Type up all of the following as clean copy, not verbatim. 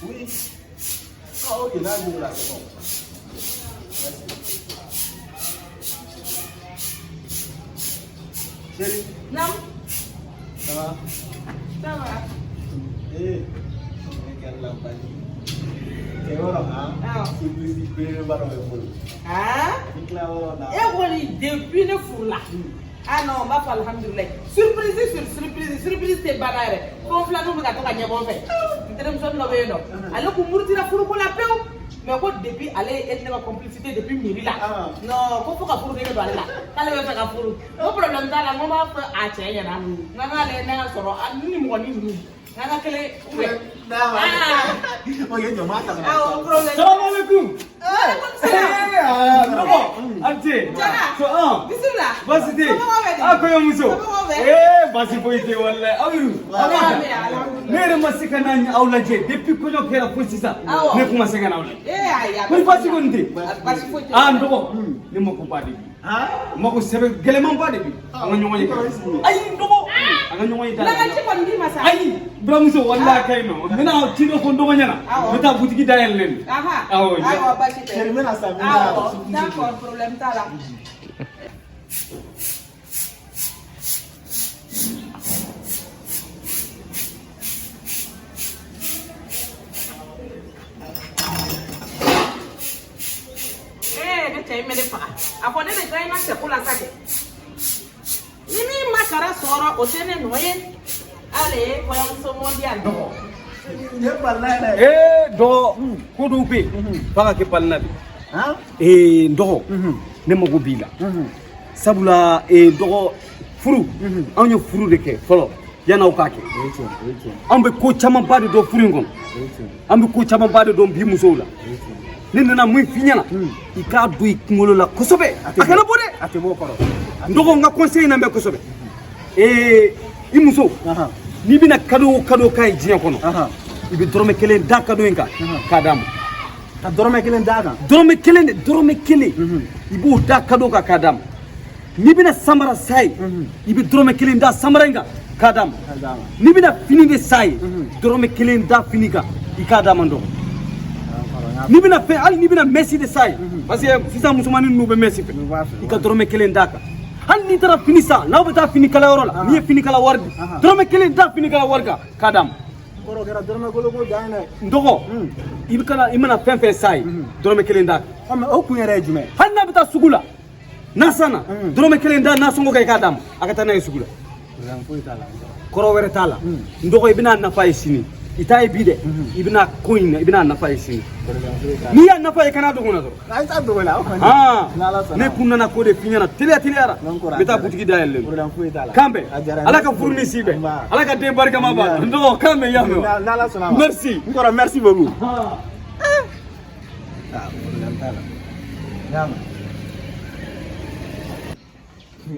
Oui. Ah, ok, là, vous là, c'est bon. Merci. Chérie. Naam. Ça va? Ça va. Eh, ne kɛra la bali. Cɛ yɔrɔ han? Awɔ. Surprise belebeleba dɔ bɛ n bolo. Ah? Ni tila yɔrɔ la. E kɔni depuis ne furula. Ah non, n b'a fɔ alhamdulilayi. Surprise sur surprise, surprise tɛ banna yɛrɛ. Fo n filaninw bɛ ka to ka ɲɛbɔ n fɛ. N terimuso dɔ bɛ yen nɔ. Ale kun murutira furuko la pewu. Mais ko depuis ale ye e ni ne ka complicité depuis mairie la. Ah. Non, ko fo ka furu nege don ale la. K'ale bɛ fɛ ka furu. Ko problème t'a la, n ko n b'a fɔ a cɛ ɲɛna. N k'an k'ale ne ka sɔrɔ a ni mɔgɔnin ninnu. N k'an ka kelen ou bien. Ah. Ok, jɔ n b'a ta ka na. Awɔ, problème. Salam alaikum. Alaikum salam. Eh, nɔgɔ. A ni ce. Jara. So, an. Bisimila. Baasi tɛ yen. Somɔgɔw bɛ di? A kɔɲɔmuso. Somɔgɔw bɛ? Eh, baasi foyi tɛ yen walayi. Aw yɛrɛw. Wa- Alhamdulilayi. Ne yɛrɛ ma se ka na aw lajɛ depuis kɔɲɔ kɛra fo sisan. Awɔ. Ne kun ma se ka na aw lajɛ. Eh, ayi, a Ko ni baasi kɔni tɛ yen. Baasi foyi tɛ. Ah, n dɔgɔ. Ne mako ba de bi. Han? Mako sɛbɛ gɛlɛnmanba de bi. An ka ɲɔgɔn ye. Ayi, n dɔgɔ. An ka ɲɔgɔn ye da la. Lakaji kɔni d'i ma sa. Ayi, buramuso walayi a ka ɲi nɔ. N bɛna ci dɔ fɔ n dɔgɔ ɲɛna. Awɔ. N bɛ taa butigi dayɛlɛlen don. Aha. Awɔ. Ayiwa, baasi tɛ. Chérie, n bɛna sa, n bɛna Awɔ, surprise. d'accord, problème t'a la. Ee, ne cɛ in bɛ ne faga. A fɔ ne de gagnera cɛko la sa kɛ. Ni min ma kara sɔrɔ, o tɛ ne nɔ ye. Ale, kɔɲɔmuso mondial. Nin ye balila yɛrɛ. Ee, dɔgɔ, ko dɔw bɛ yen f'a ka kɛ balina de. Han? Ee, n dɔgɔ, ne mago b'i la. Sabula ee, dɔgɔ, furu, anw ye furu de kɛ fɔlɔ yan'aw k'a kɛ. O ye tiɲɛ, o ye tiɲɛ, Anw bɛ ko camanba de dɔn furu in kɔnɔ. o ye tiɲɛ, An bɛ ko camanba de dɔn bi musow la. o ye tiɲɛ. Ne nana mun f'i ɲɛna, i k'a don i kunkolo la kosɛbɛ. A kana bɔ dɛ. A tɛ bɔ o kɔrɔ. N dɔgɔ, n ka conseil in lamɛn kosɛbɛ. Ee, i muso, Ahan. n'i bɛna cadeau o cadeau k'a ye diɲɛ kɔnɔ, Ahan. i bɛ dɔrɔmɛ kelen da cadeau in kan k'a d'a ma. Ka dɔrɔmɛ kelen d'a kan. Dɔrɔmɛ kelen de, dɔrɔmɛ kelen, i b'o da cadeau kan k'a d'a ma. N'i bɛna samara san ye, i bɛ dɔrɔmɛ kelen da samara in kan k'a d'a ma. K'a d'a ma. N'i bɛna fini de san ye, dɔrɔmɛ kelen da fini kan i k'a d'a ma n dɔgɔ. Ah, kɔrɔ, n y'a N'i bɛna fɛn, hali n'i bɛna mɛsi de san ye, parce que sisan musomanin ninnu bɛ mɛsi fɛ, U b'a fɛ. i ka dɔrɔmɛ kelen d'a kan. Hali n'i taara fini san, n'aw bɛ taa fini kalayɔrɔ la, n'i ye fini kala wari di, dɔrɔmɛ kelen da fini kala wari kan k'a d'a ma. Kɔrɔ kɛra dɔrɔmɛ koloko dan ye dɛ. N dɔgɔ, i bɛ kala, i mana fɛn fɛn san ye, dɔrɔmɛ kelen d'a kan. Ɔ, mais o kun yɛrɛ ye jumɛn ye? Hali n'a bɛ taa sugu la, nasan na, dɔrɔmɛ kelen da nasɔngɔ kan i k'a d'a ma, a ka taa n'a ye sugu la. Problème foyi t'a la. N dɔgɔ. Kɔrɔ wɛrɛ t'a la. N dɔgɔ, i bɛna nafa ye sini. I t'a ye bi dɛ, i bɛna ko in na, i bɛna nafa ye sini. Problème foyi t'a la. N'i y'a nafa ye, kana dogo n na dɔrɔn. Ayi, t'a dogo la, o kɔni. Ah, N'Ala sɔnna. ne kun nana ko de f'i ɲɛna teliya teliyara. Non, kɔrɔ, N bɛ taa a diyara. butigi dayɛlɛlen. Problème foyi t'a la. Kan bɛn. A diyara n ye. Ala ka furu ni si bɛn. Nba. Ala ka den barikama ban. N dɔgɔ, kan bɛn, i y'a mɛn wa? N'Ala sɔnna ma. Merci. N kɔrɔ, merci beaucoup. Ah. Ah, problème t'a la. N y'a mɛn.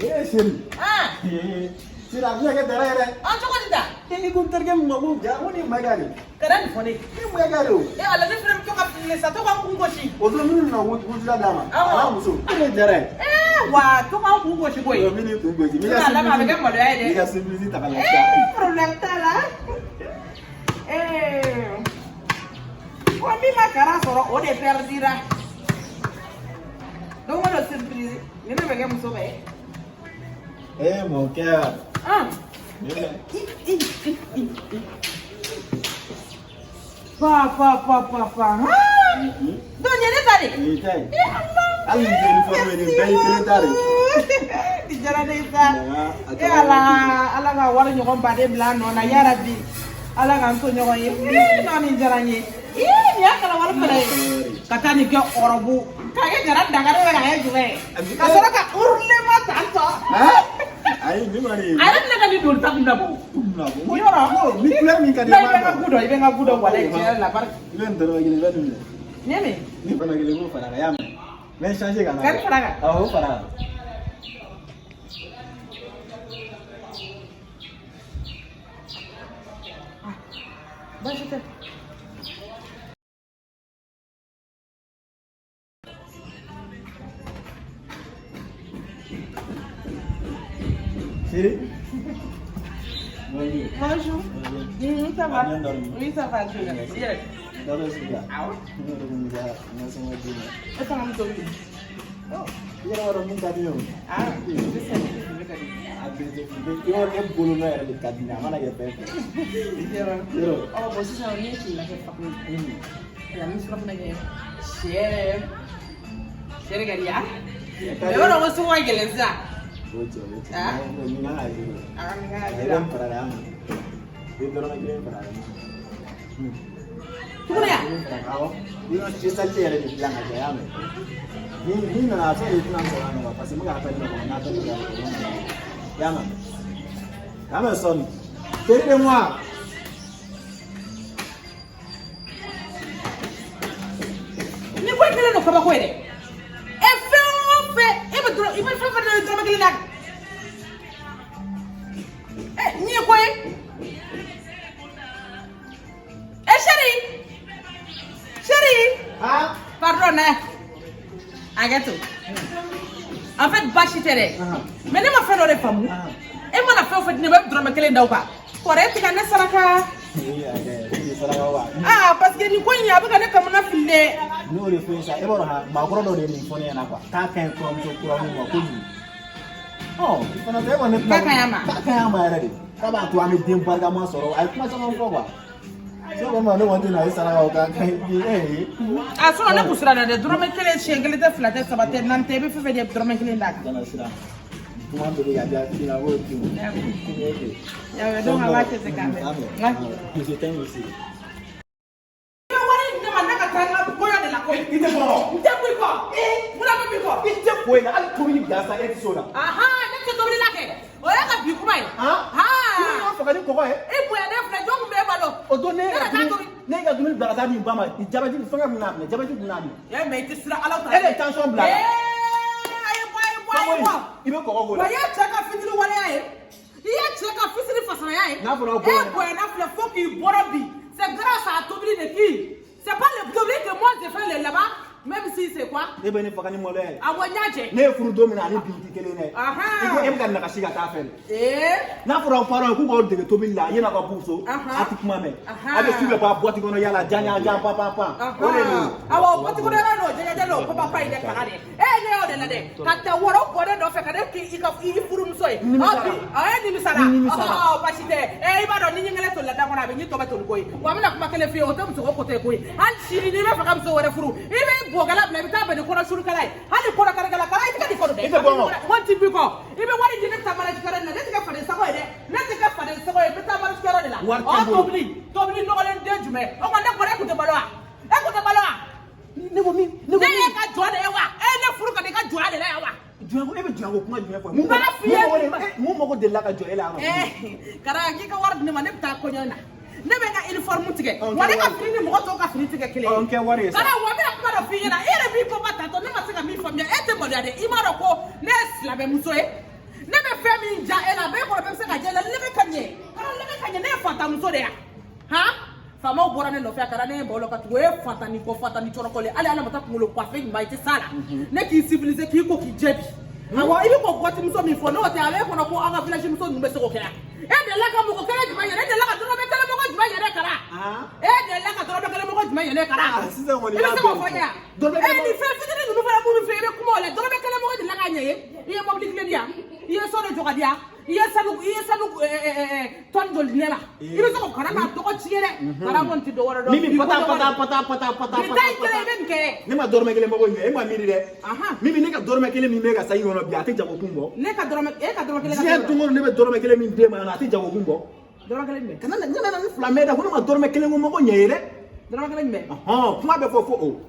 Eh, chérie. Ah, Eh, chérie, a bɛ se ka kɛ dara yɛrɛ. an cogo di ta? Eh, i ko n terikɛ min ma ko ja, ko nin ye Mayiga de ye. Kana nin fɔ ne ye. Nin ye Mayiga de ye o. Eh, ala ne fana bɛ to ka fili sa, to ka n kun gosi. O don minnu nana wujula d'a ma. Awɔ. A n'a muso. E de ye jara ye. Eh, wa, to ka n kun gosi koyi. Min n'i kun gosi. Sisan a laban a bɛ kɛ maloya ye dɛ. N'i ka surprise ta ka lafiya. Eh, problème t'a la. Eh, ko min ma kara sɔrɔ, o de perdira. Don o don surprise, ni ne bɛ kɛ muso bɛɛ ye. Eh, mon cœur. Ah. Pa pa pa pa pa. Ah! Donc nin ye ne ta de. Nin y'i ta ye. Eh Allah. Hali nin tɛ uniforme ye, nin bɛɛ y'i kelen ta de. Nin diyara ne ye sa. Nka, a Eh kɛra Ala, Ala ka wari ɲɔgɔn baden bila a nɔ na yarabi. Ala k'an to ɲɔgɔn ye. Eh non nin diyara n ye. Ii nin y'a kala wari fana ye. Ka taa nin kɛ ɔrɔbu. K'a kɛ jara dangare bɛ k'a kɛ jumɛn ye? Ka sɔrɔ ka urulema tan tɔ. Hein? Ayi, nin kɔni. A yɛrɛ tɛna ka nin doni ta kun dabɔ. Yɔrɔ. Ni couleur min ka di Non, i i bɛ n ka b'a gu dɔn, i bɛ n ka gu dɔn walayi tiɲɛ yɛrɛ la barika. I bɛ nin dɔrɔmɛ kelen, i bɛ nin minɛ. Nin ye min ye? Nin fana kelen, i b'o fara a kan, i y'a mɛn? N bɛ changer ka na. Ka nin fara a kan? Awɔ, o fara a kan. Baasi tɛ. Chérie. Bonjour. Bonjour. Bonjour. Ça va? Bien dormi. Oui, ça va, je vais. Merci. Tɔɔrɔ si la. Awɔ. Ne yɛrɛ kun bɛ ka nasɔngɔ d'i ma. E fana muso wuli. Ɔ, i yɛrɛ b'a dɔn min ka di ne ye o. Ah, je sais, je ka di. A bɛɛ tɛ fili. I b'a dɔn ne bolonɔ yɛrɛ de ka di ne ye, a mana kɛ fɛn fɛn. Yɔrɔ. Yɔrɔ. Ɔ, bon, sisan ne ye tilela kɛ fa kun ye. Ayiwa, n bɛ surafana kɛ. Sɛ yɛrɛ. Sɛ de ka di ya. Mais i b'a dɔn ko sugu ka gɛlɛn sisan. O cɛ, o cɛ. Ah. Nin kan ka di o. A ka nin kan ka A di yɛrɛ la. fara la an kan. I ye dɔrɔmɛ kelen fara a kan. Tuguni ya? Awɔ. I ka spécialité yɛrɛ de dilan ka caya, i y'a mɛn. Ni nana a bɛ se ka kɛ i tɛna n sɔrɔ yan nɔ parce que n bɛ ka appel dɔ kɔnɔ, n appel kɛ i y'a mɛn. K'an bɛ sɔɔni. Chérie de moi. Ni ko in kɛlen don kabako ye dɛ. E fɛn o fɛn, e bɛ dɔrɔn, i bɛ fɛn fɛn dɔrɔn dɔrɔmɛ kelen d'a kan. Ɛ, nin ye ko ye. E chérie. Chérie. Ah. Pardon dɛ. Hakɛ to. En fait, baasi tɛ dɛ. Mais ne ma fɛn dɔ de faamu. E mana fɛn o fɛn di ne ma, e bɛ dɔrɔmɛ kelen da o kan. Kɔrɔ e tɛ ka ne saraka. Ee, a kɛ, e tɛ saraka wa? Ah, parce que nin ko in a bɛ ka ne kamana fili dɛ. N'o de fɔ ye sa, e b'a dɔn ha, maakɔrɔ dɔ de ye nin fɔ ne ɲɛna quoi, k'a ka ɲi kuramuso kura mun ma kojugu. Ɔ, i fana tɛ e kɔni ne tɛna. K'a ka ɲi a ma. K'a ka ɲi a ma yɛrɛ de. K'a b'a to an bɛ den barikama sɔrɔ, a ye kuma caman fɔ quoi. Se ko ma ne kɔni tɛna e saraka o kan ka ɲi bi e ye. A sinon ne kun siranna dɛ, dɔrɔmɛ kelen siɲɛ kelen tɛ, fila tɛ, saba tɛ, naani tɛ, i bɛ fɛn fɛn di dɔrɔmɛ kelen d'a kan. Kana siran. Kuma dɔ bɛ ka diya f'i la, k'o dun. Ok. Yawɛ, donc an b'a cɛ k'a mɛn. Je t'aime aussi. I bɛ wari di ne ma, ne ka taa n ka kɔɲɔ de la koyi. I tɛ bɔ. N tɛ bɔ i kɔ. Mun na bɛ bɔ i kɔ? I tɛ foyi la, hali tobili gansan e tɛ s'o la. Ahan, ne tɛ tobili la kɛ. O ye ka bi kuma ye. Han? I bɛ ɲɔgɔn faga ni kɔgɔ ye. I bonya ne filɛ, jɔn kun bɛ e balo? O don ne Ne ka ka taa dumuni tobi. ne ka dumuni bila ka taa di n ba ma, jabɛti fɛngɛ kun n'a minɛ, jabɛti kun n'a minɛ. Yɛ, mais i tɛ siran Ala ta. E de ye tension bila a la. Ee, a ye bɔ, a ye bɔ, a ye bɔ. I bɛ kɔgɔ k'o Wa la. i ye cɛ ka fitiri waleya ye. I ye cɛ ka fitiri fasaya ye. N'a fɔra ko E bonya na filɛ fo k'i bɔra bi. C'est grâce à tobili de qui? C'est pas le tobili que moi je fais le là-bas, même si c'est quoi? Ne bɛ ne faga ni maloya ye. Awɔ, n y'a jɛ. Ne ye furu don min na ani bi tɛ kelen dɛ. Ahan. I ko e bɛ ka nagasi ka taa fɛ de. Ee. N'a fɔra aw parents ye k'u k'aw dege tobili la, yanni aw ka b'u so, Ahan. a tɛ kuma mɛn. Ahan. A bɛ su bɛ bɔ a boîte kɔnɔ yala jan jan pan pan pan. O de don. Awɔ, boîte kɔnɔ yɔrɔ n'o jɛgɛjɛ n'o papa in dɛ kaga dɛ. E ne y'o de la dɛ. Ka taa woro bɔ ne nɔfɛ ka ne k'i ka i furumuso ye. Nimisara. Ɔ, bi, ɔ, e nimisara. Nimisara. Ɔ, basi tɛ. E i b'a dɔn ni ɲɛgɛnɛ tolila da kɔnɔ a bɛ ɲi tɔ bɛ toli koyi. Wa n bɛna kuma kelen f'i ye, o tɛ muso ko ko tɛ koyi. Hali sini n'i bɛ fɛ ka muso wɛrɛ furu, i bɛ bɔgɔla bila i bɛ taa bɛn ni kɔnɔ surukala ye. Hali kɔnɔ karikala kala i tɛ ka nin kɔnɔ dɛ. I tɛ bɔ n kɔ. Ko n ti b'i kɔ. I bɛ wari di ne bɛ taa mariage kɛyɔrɔ de la. Ne tɛ kɛ faden sago ye dɛ. Ne tɛ kɛ faden sago ye. N bɛ taa mariage kɛyɔrɔ de la. Wari tɛ Ɔ, n bolo. tobili tobili nɔgɔlen den jumɛn? O kɔni ne kɔrɔ e kun tɛ balo wa? E kun tɛ balo wa? Ne ko min ne ko Ne min. ye ka jɔn de ye wa? E ye ne furu ka na i ka jɔnya de la yan wa? Jɔn e bɛ jɔn ko kuma jumɛn fɔ? N b'a f'i ye. Mun mago delila ka jɔ e la yan nɔ? Ee, Kara k'i ka wari di ne ma, ne bɛ taa kɔɲɔ na. Ne bɛ n ka uniforme tigɛ. Ɔ, n Wa kɛ ne ka wari. fini ni mɔgɔ tɔw ka fini tigɛ kelen ye. Ɔ, n kɛ wari ye sa. Kara, wa n bɛna kuma dɔ f'i ɲɛna. E yɛrɛ b'i ko ba tantɔ, ne ma se ka min faamuya. E tɛ maloya dɛ. I m'a dɔn ko ne ye silamɛmuso ye. Ne bɛ fɛn min ja e la, a b'e kɔnɔ bɛɛ bɛ se ka ja e la. Lɛgɛ ka ɲɛ. Kara, lɛgɛ ka ɲɛ. Ne ye fantanmuso de ye. Han? Faamaw bɔra ne nɔfɛ a kɛra ne ye balo ka tugu e ye fantani kɔ fantani cɔrɔkɔlen hali ala ma taa kunkolo coiffé ɲuman i tɛ s'a la ne k'i civilisé k'i ko k'i jɛ bi awɔ i bɛ k'o boîte muso min fɔ n'o tɛ a b'e kɔnɔ ko aw ka village muso ninnu bɛ se k'o kɛ yan e delila ka mɔgɔ kelen jumɛn yɛrɛ e delila ka dɔrɔmɛ kelen mɔgɔ jumɛn yɛrɛ kara e delila ka dɔrɔmɛ kelen mɔgɔ jumɛn yɛrɛ kara Ah, sisan kɔni i bɛ se k'o fɔ n ye Dɔrɔmɛ e kelen nin fɛn fitinin ninnu fana mun bɛ fɛ i bɛ kuma o la dɔrɔmɛ kelen mɔgɔ delila k'a ɲɛ ye i ye mobili kelen di yan i ye so dɔ jɔ ka di yan i ye sanu i ye sanu tɔni joli di ne la i bɛ se k'o kana n'a tɔgɔ tiɲɛ dɛ kara kɔni tɛ dɔ wɛrɛ dɔn Mimi bi ko pata dɔ wɛrɛ. pata pata pata pata Bi ta in kelen i bɛ nin kɛ Ne ma dɔrɔmɛ kelen mago ɲɛ, e ma miiri dɛ. Ahan. Mimi ne ka dɔrɔmɛ kelen min bɛ ka sayi kɔnɔ bi a tɛ jagokun bɔ. Ne ka dɔrɔmɛ e ka dɔrɔmɛ kelen ka Diɲɛ don o don ne bɛ dɔrɔmɛ kelen min d'e ma yan nɔ a tɛ jagokun bɔ. Dɔrɔmɛ kelen jumɛn? Kana na ne nana ni fila mɛn dɛ, ko ne ma dɔrɔmɛ kelen ko mago ɲɛ ye dɛ. Dɔrɔmɛ kelen jumɛn? Ɔhɔn, kuma bɛ fɔ fo o.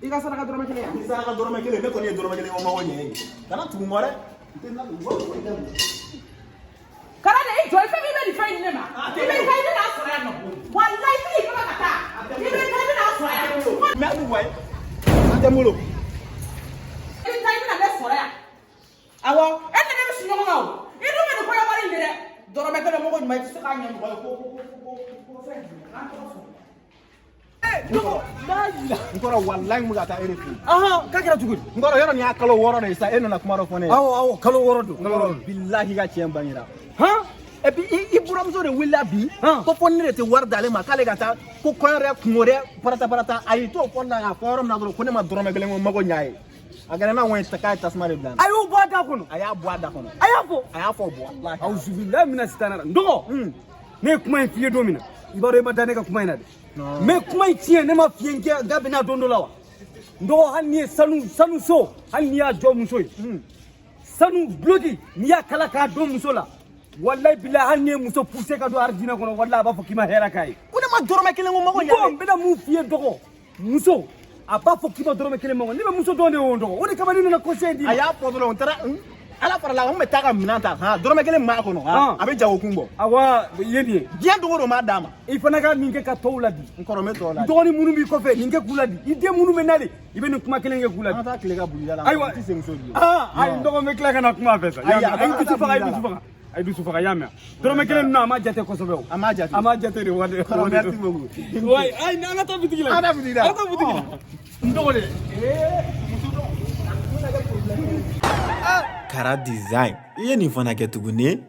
I ka saraka dɔrɔmɛ kelen yan. I saraka dɔrɔmɛ kelen, ne kɔni ye dɔrɔmɛ kelen ko mago ɲɛ ye. Kana tugu n kɔ dɛ. N tɛ na tugu n kɔ. Kara de i jɔ i fɛn min bɛ nin fɛn in ne ma. I bɛ taa i bɛ n'a sɔrɔ yan nɔ. Walayi i tɛ k'i ka taa. I bɛ taa i bɛ n'a sɔrɔ yan. Mais a bɛ wa ye. An tɛ n bolo. I bɛ taa i bɛ na ne sɔrɔ yan. Awɔ, e ni ne bɛ si ɲɔgɔn kan o. I dun bɛ nin kɔɲɔ wari in de dɛ. Dɔrɔmɛ kelen mɔgɔ ɲuman i tɛ se k'a ɲɛ mɔgɔ ye ko ko ko ko ko fɛn jumɛn k'an tɔgɔ fɔ. N kɔrɔ walayi n bɛ ka taa e de fɛ yen. Ahan, k'a kɛra cogo di? N kɔrɔ yɔrɔ nin y'a kalo 6 de ye sa, e nana kuma dɔ fɔ ne ye. Awɔ, awɔ, kalo 6 don. N kɔrɔ bilahi ka tiɲɛ bangera. Han? Et puis i buramuso de wulila bi Han. ko fo ne de tɛ wari d'ale ma k'ale ka taa ko kɔɲɔ yɛrɛ kungo dɛ parata parata. A y'i t'o fɔli la k'a fɔ yɔrɔ min na dɔrɔn, ko ne ma dɔrɔmɛ kelen ko mago ɲ'a ye. A kɛra n'a ko k'a ye tasuma de bila n na. A y'o bɔ a da kɔnɔ? A y'a bɔ a da kɔnɔ. A y'a fɔ? A y'a fɔ, walahi. Awuzubilayi mina sitana. N dɔgɔ, ne ye kuma in f'i ye don min na, i b'a dɔn i ma da ne ka kuma in na dɛ. Mais kuma in tiɲɛ, ne ma f'i ye n kɛ da bɛna don dɔ la wa? N dɔgɔ, hali n'i ye sanu so, hali n'i y'a jɔ muso ye, sanu duloki n'i y'a kala k'a don muso la, walayi bilayi, hali n'i ye muso poussé ka don arijinɛ kɔnɔ, walayi, a b'a fɔ k'i ma hɛrɛ k'a ye. Ko ne ma dɔrɔmɛ kelen ko mago ɲ'a Bon, ye. n bɛna mun f'i ye, dɔgɔ? Muso a b'a fɔ k'i ma dɔrɔmɛ kelen mago. Ne bɛ muso dɔn de o, dɔgɔ, o de kama ne nana conseil d'i ma. A y'a fɔ dɔrɔn, n taara ala farala, n bɛ taa ka minɛn ta han, dɔrɔmɛ kelen min b'a kɔnɔ han, a bɛ jago kun bɔ. Awa, i ye nin ye. Diɲɛ dogo don, m'a d'a ma. I fana ka nin kɛ ka tɔw ladi. N kɔrɔ, n bɛ tɔw la. I dɔgɔnin minnu b'i kɔfɛ, nin kɛ k'u ladi. I den minnu bɛ nalen, i bɛ nin kuma kelen kɛ k'u An ladi. ka taa tile ka boli la. Ayiwa. N tɛ se muso bi. Aa, ayi, n dɔgɔ, n bɛ tila ka na kuma a fɛ sa. Ayi, A y'i dusu faga, a y'i a dusu faga, a y'i dusu faga, i y'a mɛn? Dɔrɔmɛ kelen ninnu, a ma jate kosɛbɛ o. A m'a jate. A ma jate de waati. Kɔrɔ, merci beaucoup. Wayi, ayi, an ka taa bitigi la. An ka taa bitigi la. An ka taa bitigi la, n dɔgɔ de. Kara Design, i ye nin fana kɛ tuguni.